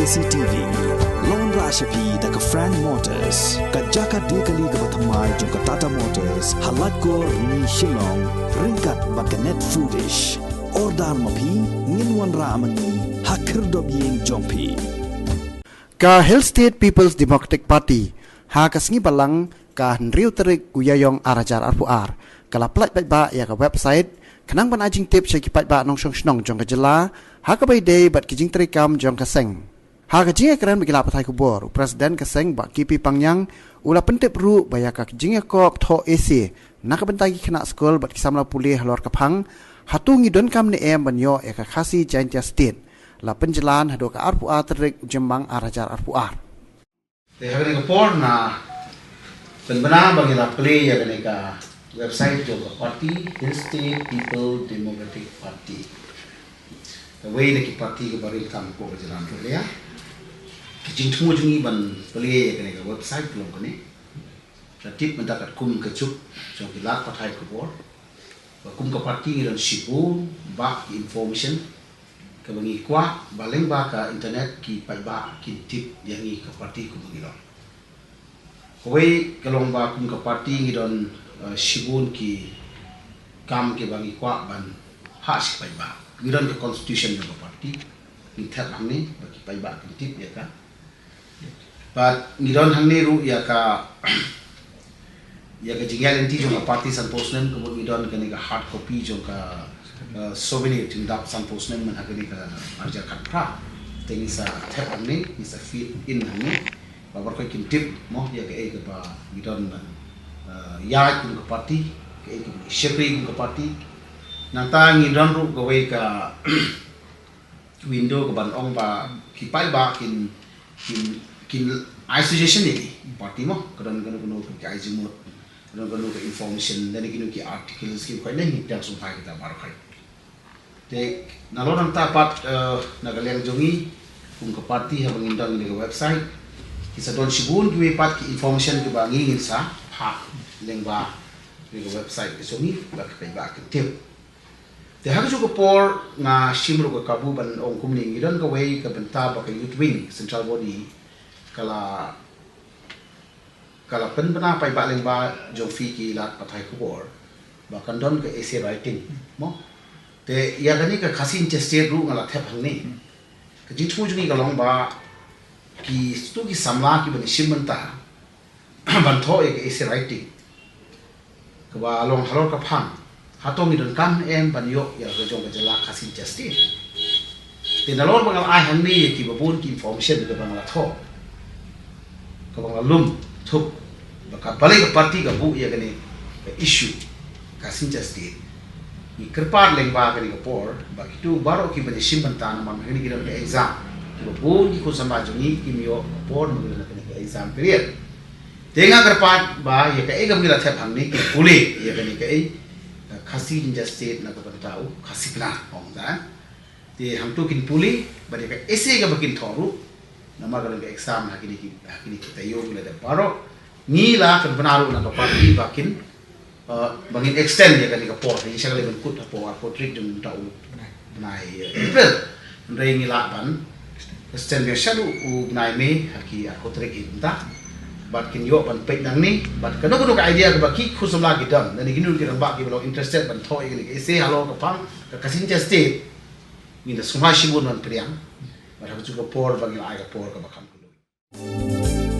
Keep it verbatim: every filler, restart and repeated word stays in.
C T V. Long ra sha phi da ka Frank Motors, ka jaka de kali kaba thymmai jong ka Tata Motors, ha Laitkor Rni Shillong, ryngkat bad ka Net Foodish. Order ma phi, ngin wanrah ma ngi ha khyrdop ïing jong phi. Ka Hill State People's Democratic Party, ha ka sngi Balang, ka hynriew tarik u Ïaïong ar hajar arphew ar, ka la pynlait paidbah ïa ka website, khnang ban ai jingtip sha ki paidbah nongshong shnong jong ka jylla ha kaba ïadei bad ki jingtreikam jong ka seng. Ha ka jingïakren bad ki lad pathai khubor, u President ka seng, Bah K P Pangñiang, u la pyntip ruh ba ïa ka jingïakop thoh essay na ka bynta ki khynnah skul bad ki samla pule halor ka phang, hato ngi donkam ne em ban ïoh ïa ka Khasi Jaintia State, la pynjlan haduh ka arphew ar tarik u Jymmang ar hajar arphew ar. Te ha kane ka por nga pynbna ba ngi la plie ïa kane ka website jong ka party, Hill State People Democratic Party. Kawei na ki party kaba rit tam hapoh ka jylla Meghalaya. Ka jingthmu jong ngi ban plie ïa kane ka website ka long kane. Ka tip mynta katkum ka juk jong ki lad pathai khubor, ba kum ka party ngi don shibun bah ki information kaba ngi kwah ba lyngba ka internet ki paidbah kin tip ïa ngi ka party kumba ngi long. Kawei ka long ba kum ka party ngi don, eh, shibun ki kam kiba ngi kwah ban hap sha ki paidbah. Ngi don ka constitution jong ka party, ngi thep hangne ba ki paidbah kin tip ïa ka. Bad ngi don hangne ruh ïa ka, ïa ka jingïaid lynti jong ka party sanphew snem, kumta ngi don kane ka hard copy jong ka, eh, souvenir jingdap sanphew snem man ha kane ka ar hajar khatphra. Te ngi sa thep hangne, ngi sa feed in hangne. Ba baroh kin tip mo ïa kaei kaba ngi don ban, eh, ïaid kum ka party, kaei kaba ngi shakri kum ka party. Nangta ngi don ruh kawei ka window kaban ong ba ki paidbah kin, kin, kin ai suggestion ïa ki party mo, ka don kano kano ka ai jingmut, ka don kano ka information, lane kino ki articles ki khot ne ngi pdiang sngewbha kita baroh. Te nalor nangta pat, eh, na ka liang jong ngi kum ka party haba ngin don ïa ka website, ki sa don shibun kiwei pat ki information kiba ngi ngin sa phah lyngba ïa ka website ka jong ngi ba ki paidbah kin tip. Te ha kajuh ka por nga shim ruh ka kabu ban ong kumne, ngi don kawei ka bynta ba ka youth wing central body ka la, ka la pynbna paidbah lyngba jong phi ki lad pathai khubor ba kan don ka essay writing mo. Te ïa kane ka Khasi Jaintia State ruh nga la thep hangne. Ka jingthmu jong ngi ka long ba ki stu ki samla kiba ngi shim bynta ban thoh ïa ka essay writing kaba long halor ka phang, hato ngi donkam em ban ïoh ïa la ka jong ka jylla Khasi Jaintia State. Te nalor ba nga la ai hangne ïa kiba bun ki information kaba nga la thoh, kaba nga la lum thup ba ka balei ka party ka buh ïa kane ka issue Khasi Jaintia State. Ngi kyrpad lyngba kane ka por ba kito baroh kiba ngi shim bynta namar kane ki don ka exam, kiba bun ki khun samla jong ngi kim ïoh ka por namar ki don kane ka exam period. Te nga kyrpad ba ïa kaei kaba ngi la thep hangne kin pule ïa kane kaei, eh, Khasi Jaintia State na ka bynta u Khasi Pnar, ong ta. Te hangto kin pule bad ïa ka essay kaba kin thoh ruh, namar ka don ka exam ha kine ki, ha kine ki taïew ki la dep baroh. Ngi la pynbna ruh na ka party ba kin, eh, ba ngin extend ïa kane ka por, ngin shah kali ban kut hapoh arphew tarik jong mynta u bnai, eh, April. Hynrei ngi lah ban extend biang shaduh u bnai May ha ki arphew tarik mynta. Bad kin ïoh ban peit nangne bad kano kano ka idea kaba ki khun samla ki don, lane kino ki rangbah kiba long interested ban thoh ïa kane ka essay halor ka phang ka Khasi Jaintia State, ngin da sngewbha shibun ban pdiang. Bad ha kajuh ka por ba ngin ai ka por kaba kham kylluid.